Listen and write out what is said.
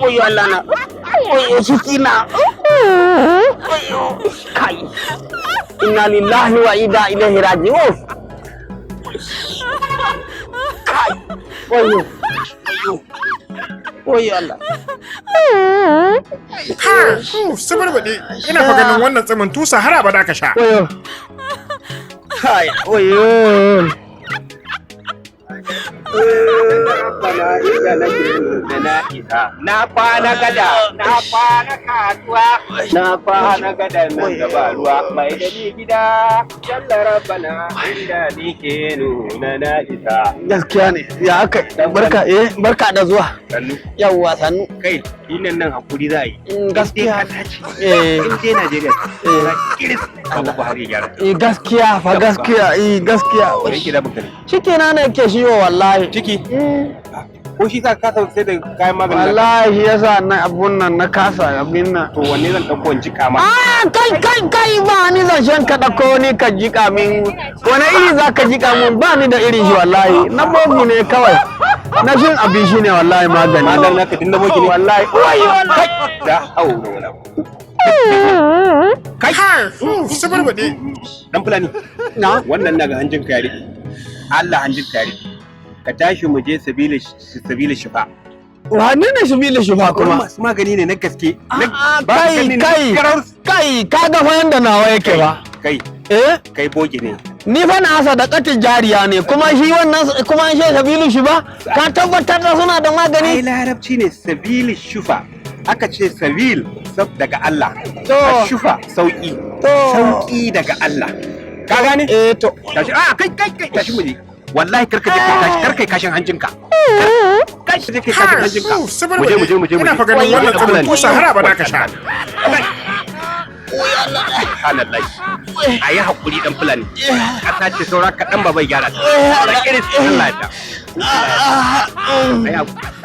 Oyo Allah na. Oyo ciki na. Oyo kai. Inna lillahi wa inna ilaihi raji'un. Kai. Oyo. Oyo. Oyo Allah. Ha! Suburbuɗe, ina fa ganin wannan tsimin tusa har abada ka sha. Oyo. Kai. Oyo. Na kwana gada, na kwana kasuwa, na kwana gada nan gaba ruwa, mai da ni gida, jalla rabbana, inda ni ke nuna na isa. Gaskiya ne. Ya aka barka, eh, barka da zuwa. Sannu. Yawwa, sannu. Kai, nan nan hakuri za a yi. Gaskiya. In dai ka tace, Eh. in dai Najeriya, Eh. kiris, Baba Buhari ya gyara. Eh, gaskiya fa, gaskiya, eh, gaskiya. Me yake damun ka ne? Ciki na ne ke ciwo wallahi. Ciki? Ko shi sa ka sai da kayan maganin nan? Wallahi shi yasa na abun nan na kasa abin nan. To wanne zan ɗauko in jika ma? Ah, kai kai kai, ba ni zancen ka ɗauko ni ka jika min. Wani iri za ka jika min? Ba ni da irin shi wallahi. Na bogu ne kawai. Na shin abin shi ne wallahi magani. Maganin naka din na bogi ne? Wallahi. Wai wallahi. Da haura wala. Kai! Suburbuɗe. Dan Fulani. Na? Wannan naga hanjin ka ya riƙe. Allah hanjin ka ya riƙe. Ka tashi mu je Sabili Shifa. Wane ne Sabili Shifa kuma? Masu magani ne na gaske. Ah, Ba su kai gani ne kai kai, ka ga fa yanda nawa yake ba. Kai, Eh? kai bogi ne. Ni fa na sadakatin jariya ne, kuma shi wannan kuma an shi Sabilu shi ba, ka tabbatar da suna da Ai magani. Larabci ne Sabili Shufa. Aka ce Sabil sab daga Allah. To. Shufa sauki. To. Sauki daga Allah. Ka gane? Eh to. Tashi, a kai kai kai, tashi mu je. Wallahi karka je kai kashi, karka kai kashin hanjinka. Kai je kai kashin hanjinka. Mu je mu je mu je mu je. Ina fa ganin wannan tsimin tusa har abada ka sha. Subhanallah. A yi haƙuri, dan Fulani. Ƙasa ce saura kaɗan ba bai gyara ta. Saura iris, Allah ya. A yi haƙuri.